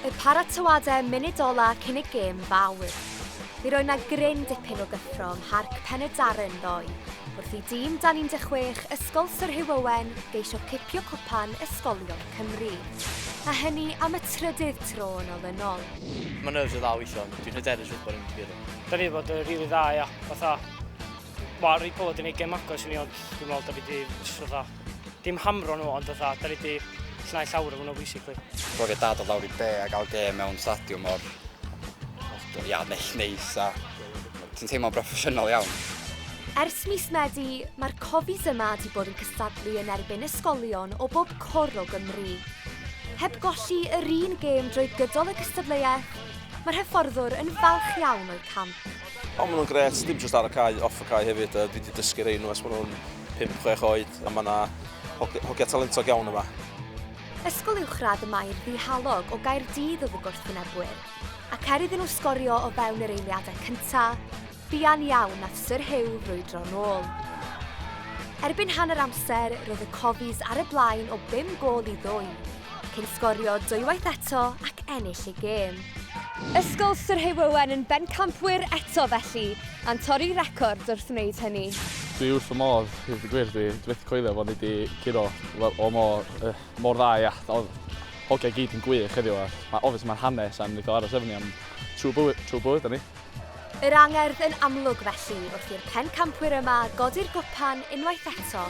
Y paratoadau munud ola cyn y gêm fawr. Mi roedd 'na gryn dipyn o gyffro ym Mharc Pen-y-darren ddoe, wrth i dîm dan 16 Ysgol Sir Hugh Owen geisio cipio cwpan Ysgolion Cymru. A hynny am y trydydd tro yn olynol. Mae nerves yn dda weithio, ond dwi'n hyderus wrth bod ni'n mynd i guro. Da ni wedi bod yn rili dda, ia. Fatha, wel, rei pobl wedi gwneud gem agos i ni, ond dwi'n meddwl da ni wedi jyst fatha, dim hamro nhw, ond fatha, da ni wedi llnau llawr efo nhw, basically. Profiad da dod lawr i de a gael gêm mewn stadiwm mor ia, neis a ti'n teimlo'n broffesiynol iawn. Ers mis Medi, mae'r Cofis yma 'di bod yn cystadlu yn erbyn ysgolion o bob cwr o Gymru. Heb golli yr un gêm drwy gydol y gystadleuaeth, mae'r hyfforddwr yn falch iawn o'u camp. O, maen nhw'n grêt, dim jyst ar y cae, off y cae hefyd. Dwi wedi dysgu rei nhw ers maen nhw'n 5-6 oed, a mae yna hogia talentog iawn yma. Ysgol Uwchradd y Maer Ddihalog o Gaerdydd oedd y gwrthwynebwyr, ac er iddyn nhw sgorio o fewn yr eiliadau cyntaf, buan iawn nath Syr Huw frwydro nôl. Erbyn hanner amser, roedd y Cofis ar y blaen o bum gôl i ddwy, cyn sgorio dwywaith eto ac ennill y gêm. Ysgol Sir Huw Owen yn bencampwyr eto felly, a'n torri record wrth wneud hynny. Dwi wrth fy modd, i ddweud y gwir, dwi byth coelio fod ni 'di curo fel o mor yy mor dda ia. Oedd hogia i gyd yn gwych heddiw a ma' obviously ma'r hanes a neith o aros efo ni am trwy bywyd trwy bywyd ni. Yr angerdd yn amlwg felly wrth i'r pencampwyr yma godi'r gwpan unwaith eto.